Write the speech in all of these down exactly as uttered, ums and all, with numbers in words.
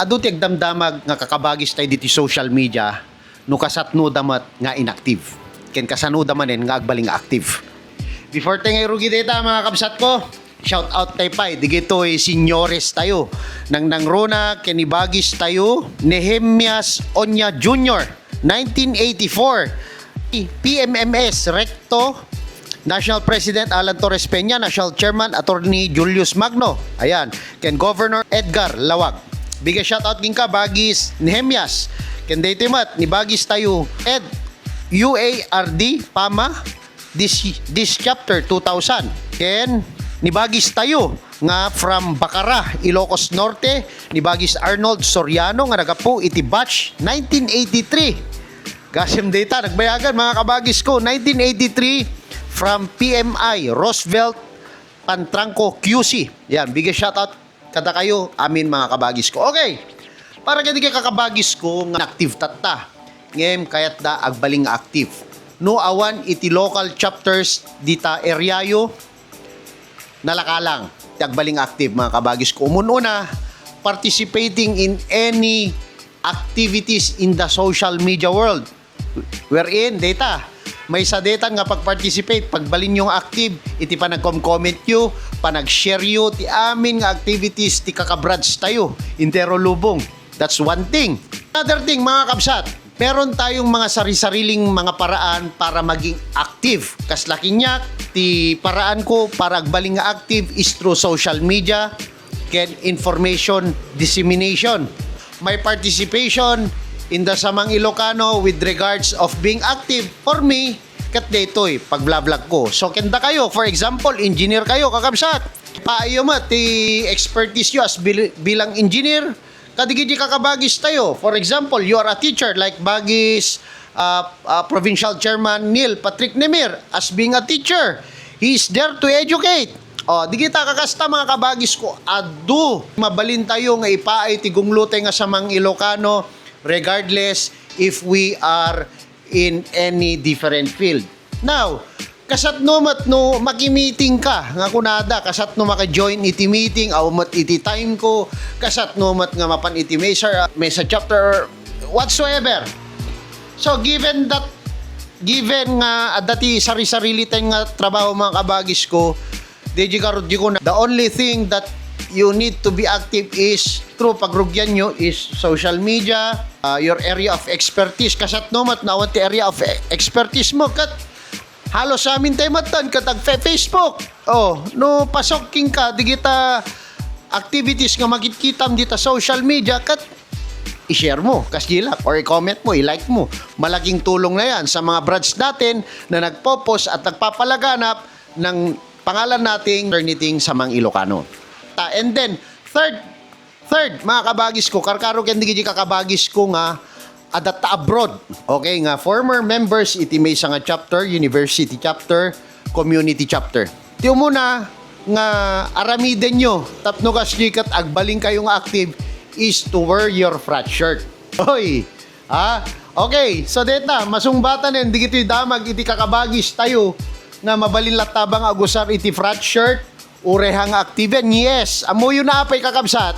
adu ti agdamdamag nga kakabagis tayo diti social media no kasatnoda met nga inactive. Ken kasanoda manen nga agbalin nga active. Before tayo nga irugi dayta, mga kabsat ko, shout out tayo pay, digitoy senyores tayo. Nang nangruna, ken ni bagis tayo, Nehemias Oña Junior, nineteen eighty-four. P M M S, Recto, National President Alan Torres Peña, National Chairman Attorney Julius Magno. Ayan, ken Governor Edgar Lawag. Big shout out kenka, bagis Nehemias. Ken daytoy met, ni bagis tayo, Ed, U A R D, Pama, this, this chapter, two thousand. Ken, ni bagis tayo, nga from Bacara, Ilocos Norte, ni bagis Arnold Soriano, nga nagapu iti batch nineteen eighty-three. Gasem dayta, nagbayagan, mga kabagis ko, nineteen eighty-three, from P M I, Roosevelt Pantranco Q C. Yan, big shout out kadakayo, amin, mga kabagis ko. Okay, para kadagiti kakabagis ko nga active tatta, ngem kayatda agbalin nga active. No awan iti local chapters dita area yo, nalakalang ti agbalin nga active, mga kabagis ko. Umun-una, participating in any activities in the social media world. Wherein, dayta, maysa daytan nga pag-participate, pagbalinyo nga active, iti panagcom-comment yo, panag-share yo, ti amin nga activities ti kakabrads tayo, intero lubong. That's one thing. Another thing, mga kabsat, meron tayong mga sari-sariling mga paraan para maging active. Kasla kaniak, ti paraan ko para agbalin nga active is through social media, ken information dissemination. My participation in the Samang Ilocano with regards of being active for me, ket daytoy pagblablag ko. So, ken dakayo, for example, engineer kayo, kakabsat. Paayo met ti expertise yo as bil-, bilang engineer, kadagiti kakabagis tayo. For example, you are a teacher, like bagis, uh, uh, Provincial Chairman Neil Patrick Nemir, as being a teacher, he is there to educate. O, digita kakasta, mga kabagis ko, adu, mabalin tayo nga ipaay ti gunglo tayo nga Samang Ilocano, regardless if we are in any different field. Now, kasatno met no makimiting ka, nga kunada, kasatno maka-join iti meeting, aw met iti time ko, kasatno met nga mapan iti mesa, mesa chapter, or whatsoever. So, given that, given nga adda ti sari-sarili tayo nga trabaho, mga kabagis ko, D J Garod, di ko na, the only thing that you need to be active is through pagrugian nyo is social media, uh, your area of expertise. Kasatno met no awan ti area of e-, expertise mo, ket halos amin tayo met, ket ag-Facebook. Oh, no pasok kenka digita activities nga makitkitam dita social media, ket i-share mo, kas di lang, or i-comment mo, i-like mo. Malaking tulong na yan sa mga brads natin na nagpo-post at nagpapalaganap ng pangalan nating Turniting Samang Ilocano. Ta-, and then, third, third, mga kabagis ko, karkaro ken digiti kakabagis ko nga adatta abroad. Okay, nga former members iti maysa nga chapter, university chapter, community chapter. Ti umuna nga aramidenyo tapno kasdi ket agbalinkayo nga active is to wear your frat shirt. Oy, ha? Okay, so dayta, masungbatanen digitoy damag iti kakabagis tayo nga mabalin latta ba nga agusar iti frat shirt, uray ha nga active-en. Yes, ammoyo na apay, kakabsat.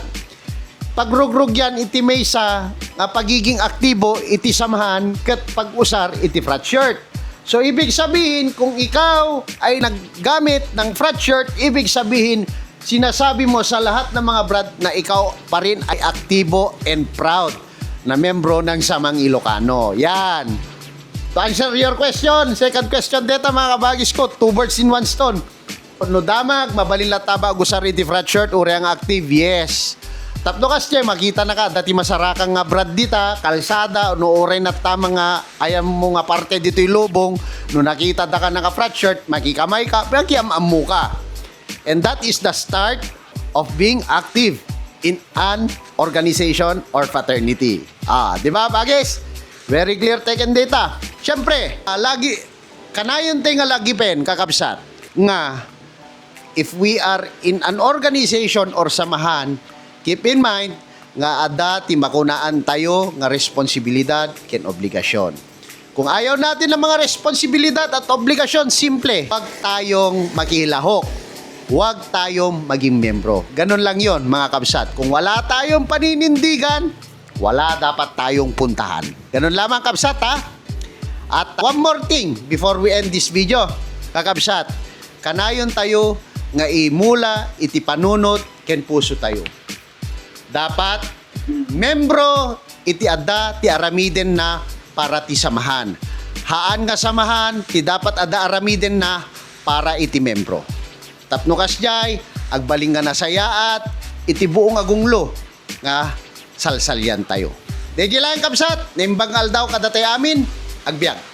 Pagrugrugian iti maysa nga pagiging aktibo iti samahan ket pag-usar iti frat shirt. So, ibig sabihin, kung ikaw ay naggamit ng frat shirt, ibig sabihin, sinasabi mo sa lahat ng mga brad na ikaw pa rin ay aktibo and proud na membro ng Samang Ilocano. Yan. To answer your question, second question deta, mga kabagis ko, two birds in one stone. No damag, mabalin latta ba agusar iti frat shirt, uray nga active? Yes. Tapno kasdiay, makita na ka, dati masarakang nga brad dita, kalsada, no uray natta nga ayam mo nga parte ditoy lubong, no nakita da ka naka frat shirt, makikamay ka, makiam-ammo ka. And that is the start of being active in an organization or fraternity. Ah, di ba, bagis? Very clear taken data. Siyempre, ah, lagi, kanayon tayo nga lagipen, kakabsat, nga if we are in an organization or samahan, keep in mind nga adda ti makunaan tayo nga responsibilidad ken obligasyon. Kung ayaw natin ng mga responsibilidad at obligasyon, simple, huwag tayong makilahok. huwag tayong maging miyembro. Ganun lang yon, mga kabsat. Kung wala tayong paninindigan, wala dapat tayong puntahan. Ganun lamang, kabsat, ha? At one more thing before we end this video, kakabsat, kanayon tayo nga imula iti panunot ken puso tayo. Dapat membro iti adda ti aramidenna para ti samahan. Haan nga samahan ti dapat adda aramidenna para iti membro. Tapno kasdiay, agbalin nga nasayaat iti buong agunglo nga salsalian tayo. Daydi laeng, kabsat, naimbag nga aldaw kadatayo amin. Agbiag.